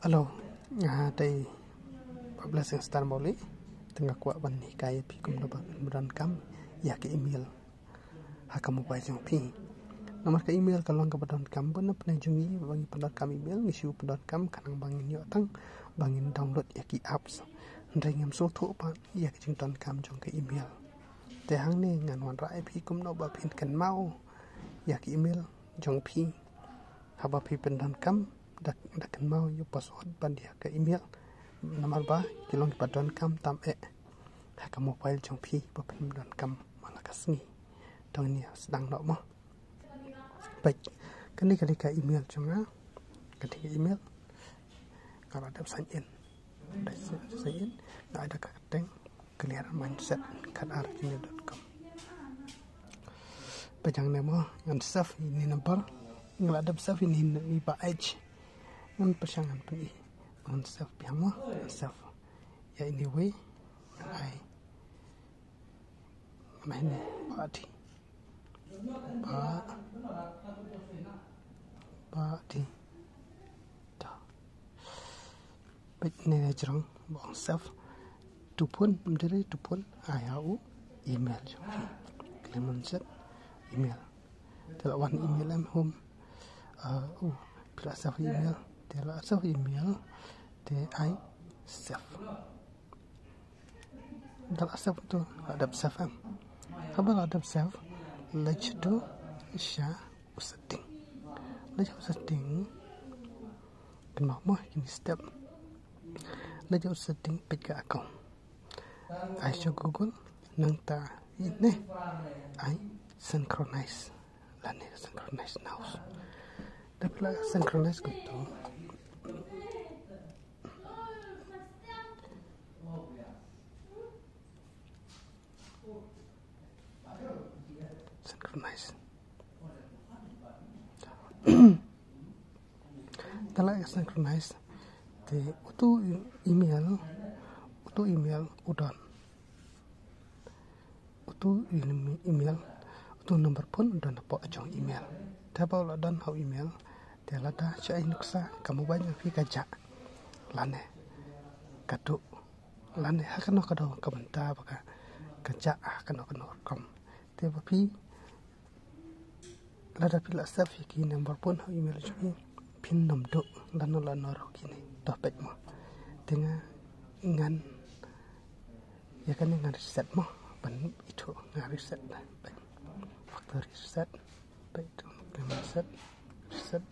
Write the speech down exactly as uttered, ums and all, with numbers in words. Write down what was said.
Hello, nga dei Blessing Star Mawlieh. Te nga kwah ban hikai ïa phi kumno ba phin pyndonkam ïa ka email ha ka mobile jong phi. Namar ka email ka long kaba donkam bun na pdeng jong ngi. Ba ngi pyndonkam email, ngi shu pyndonkam khnang ba ngin ïoh tang ba ngin download ïa ki apps. Hynrei ngim sngewthuh pat ïa ka jingdonkam jong ka email. Te hangne ngan wanrah ïa phi kumno ba phin kynmaw ïa ka email jong phi haba phi pyndonkam. Da, da kynmaw ïa u password ban ïa ka email, namar ba ki long kiba donkam tam eh ha ka mobile jong phi ba phin donkam man la ka sngi. To ngin ïa sdang noh mo. Peit, kane ka dei ka email jong nga. Kane ka email nga la dep sign in. Dep sign in, nga ai da ka kyrteng clear mindset khat ar gmail dot com. Peit hangne mo, ngan save ïa ine i number. Nga la dep save ïa ine i ba H. Ngan pyrshang ngan pyni. Ngan save biang mo, ngan save. Ïa ine iwei, ngan ai. Ngan ai ine, Bah Dih. Bah, Bah Dih. To. Peit, ine la jrong ba ong save. To phone, ym dei to phone, ai ha u email jong phi. Clear mindset, email. Te la wan email em, home. Ah, u, phi la save email. Te la save email. Te ai save. Da la save to, la dep save em. Haba la dep save, leit to sha u setting. Leit u setting. Kynmaw mo kine ki step. Leit u setting, peit ka account. Ai sha Google, nangta ine, ai synchronize. Lane synchronize now. Da phi la synchronize kumto. Synchronize. Da la synchronize. Te uto email, uto email u don. Uto email, uto number phone u don hapoh jong email. Te haba u la don ha u email, te lada shu ai nuksa, ka mobile jong phi ka jah. Lane ka duh. Lane ha kano kano ka bynta ba ka, ka jah ha kano kano ka rukom. Te ba phi, lada phi la save ïa ki number phone ha u email jong phi, phin ym duh lano lano ruh kine. To peit mo. Te nga, ngan, ïa kane ngan reset mo. Ban ithuh nga reset. Peit. Factory reset. Peit to, reset. Reset.